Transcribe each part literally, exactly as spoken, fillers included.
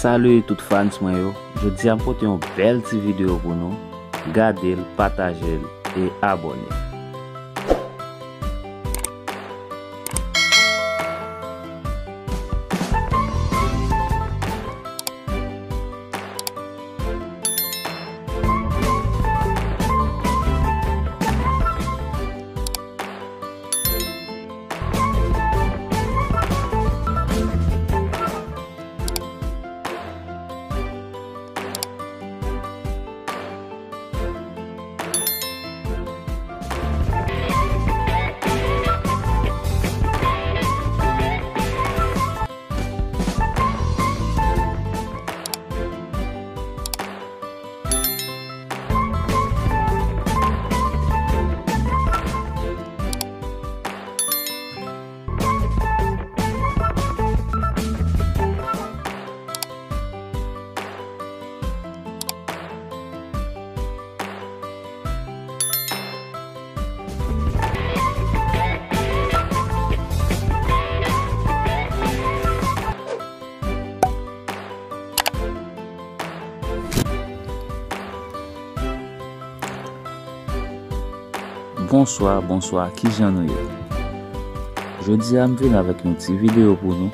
Salut tout fans mwen yo. Jodi a m pote yon bèl ti videyo pou nou. Gade l, pataje l e abòne. Bonswa, bonswa, kijan nou ye? Jodi a m vin avèk yon ti videyo pou nou,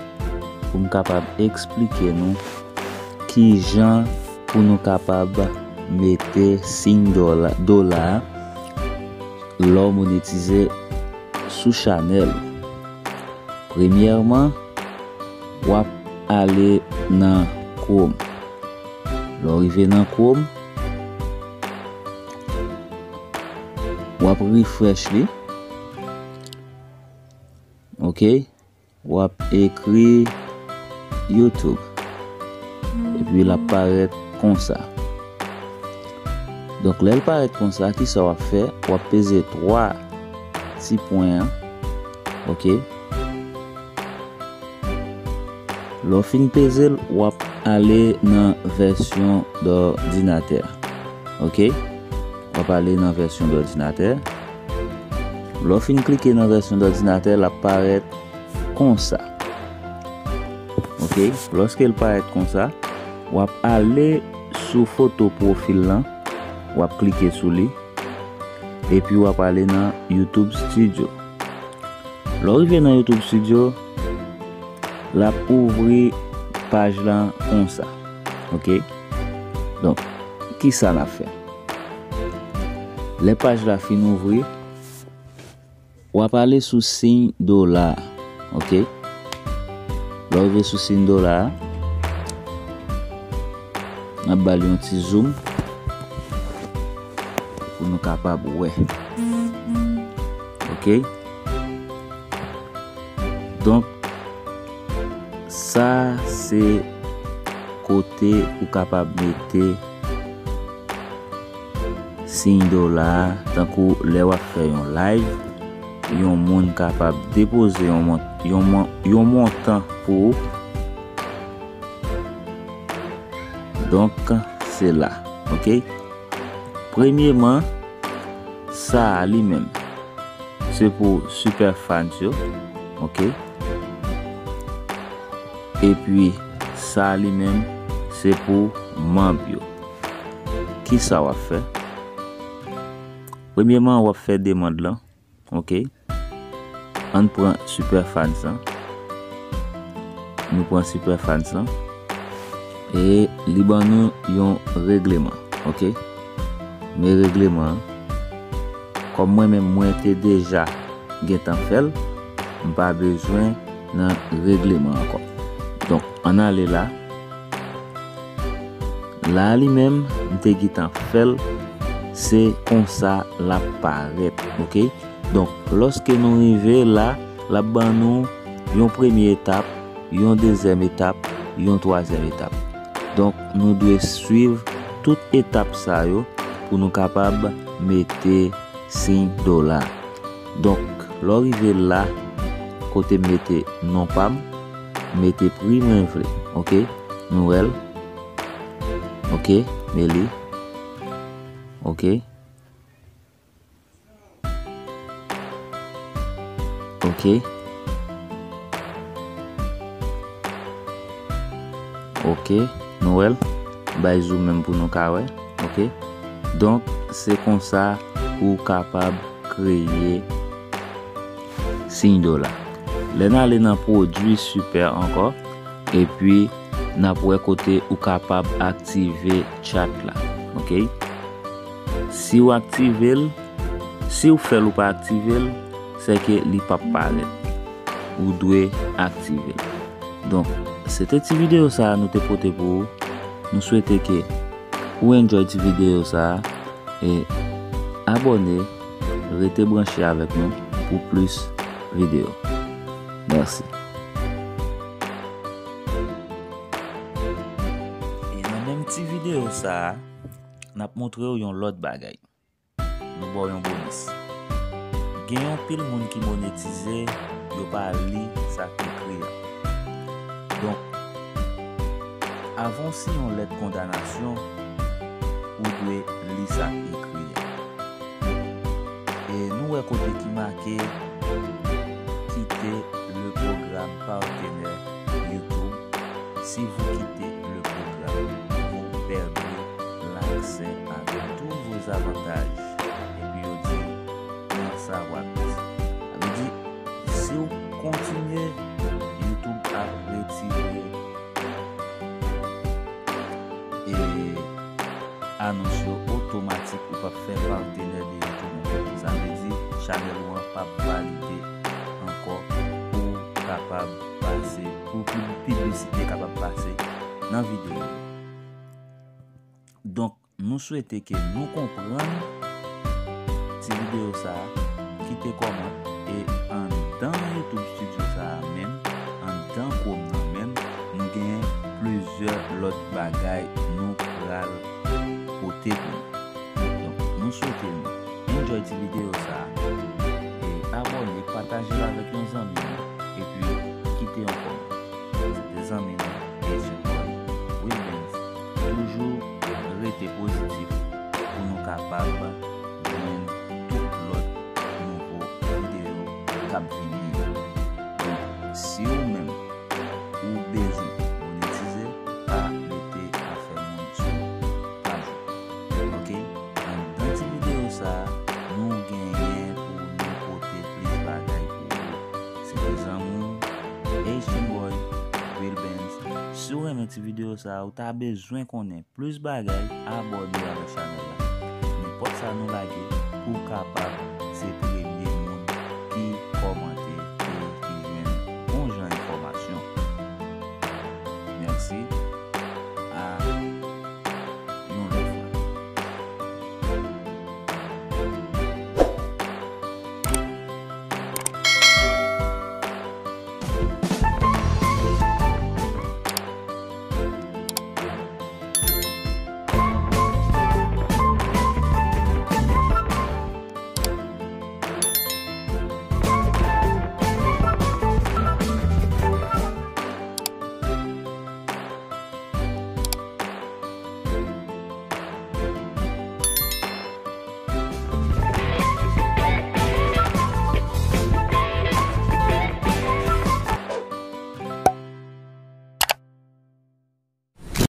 pou m kapab eksplike nou kijan pou nou kapab mete siy dola, dola a lè w monetize sou chanèl. Premyèman, w ap ale nan Chrome. Lè w rive nan Chrome, w ap refresh li. Ok? W ap ekri YouTube. Epi l ap parèt konsa. Donk, lè l parèt konsa, kisa w ap fè? W ap peze twa ti pwen an. Ok? Lè w fin peze l, w ap ale nan vèsyon dòdinatè. Ok? W ap ale nan vèsyon dòdinatè. Lè w fin klike nan vèsyon dòdinatè, l ap parèt konsa. Ok? Lòske l parèt konsa, w ap ale sou foto pwofil lan, w ap klike sou li, epi w ap ale nan YouTube Studio. Lè w rive nan YouTube Studio, l ap ouvri paj lan konsa. Ok? Donk, kisa n ap fè? Lè paj la fin ouvri, w ap ale sou siy dola a. Ok? Lè w rive sou siy dola a, n ap ba l yon ti zoom pou nou kapab wè. Ok? Donk, sa se kote ou kapab mete siy dola a, tankou lè w ap fè yon live, yon moun kapab depoze yon mon-, yon mon-, yon montan pou ou. Donk, se la, ok? Premyeman, sa a li menm, se pou super fans yo, ok? Epi, sa a li menm, se pou manm yo. Kisa w ap fè? Premyeman, w ap fè demann lan, ok? Ann pran super fans lan. Nou pran super fans lan. E li ban nou yon regleman, ok? Men regleman an, kòm mwen menm mwen te deja gentan fè l, m pa bezwen nan regleman ankò. Donk, ann ale la. La a li menm, m te gentan fè l, se konsa l ap parèt, ok? Donk, lòske nou rive la, l ap ban nou yon premye etap, yon dezyèm etap, yon twazyèm etap. Donk, nou dwe swiv tout etap sa yo pou nou kapab mete siy dola. Donk, lè w rive la, kote m mete non pa m, m mete pri mwen vle, ok? Nou wè l? Ok, men li. Ok. Ok. Ok. Ok, nou wè l. Bay zoom menm pou nou ka wè. Ok. Donk, se konsa ou kapab kreye siy dola. Lè n ale nan pwodui Super ankò, epi n ap wè kote ou kapab aktive chat la. Ok. Si w aktive l, si w fè l ou pa aktive l, se ke li p ap parèt. Ou dwe aktive l. Donk, se te ti videyo sa a nou te pote pou ou. Nou swete ke ou enjoy ti videyo sa a e abòne, rete branche avèk nou pou plis videyo. Mèsi. E nan menm ti videyo sa a, n ap montre w yon lòt bagay. Nou ba w yon bonis. Gen yon pil moun ki monetize, yo pa li sa k ekri a. Donk, avan w siyen yon lèt kondanasyon, ou dwe li sa k ekri a. E nou wè kote ki make quitter le programme partenaire YouTube. Si vous quittez le programme, vous perdrez l'accès à tous vos avantages. Epi yo di, pou n sawa plis. Sa vle di, si w kontinye, YouTube ap retire e anons yo otomatik, ou p ap fè partenè de YouTube ankò. Sa vle di, chanèl ou an p ap valide ankò pou kapab pase, pou pib-, piblisite kapab pase nan videyo yo. Donk, nou swete ke nou konprann ti videyo sa a, kite kòmantè, e anndan YouTube Studio sa a menm, anndan Chrome nan menm, nou gen plizyè lòt bagay nou pral pote pou nou. Donk, nou swete nou enjoy ti videyo sa a, e abòne, pataje l avèk yon zanmi nou, epi kite yon kòmantè. Se te zanmi nou, Asian Boy Wilbens. Toujou rete pozitif pou nou kapab jwenn tout lòt nouvo videyo k ap vini yo. Donk, si ou menm ou bezwen monetize, pa mete afè moun sou paj ou. Ok? Anndan ti videyo sa a, nou genyen pou nou pote plis bagay pou ou. Se te zanmi w, Asian Boy Wilbens. Si w renmen ti videyo sa a, ou ta bezwen konnen plis bagay, abòne avèk chanèl la. Nenpòt sa nou lage, pou w kapab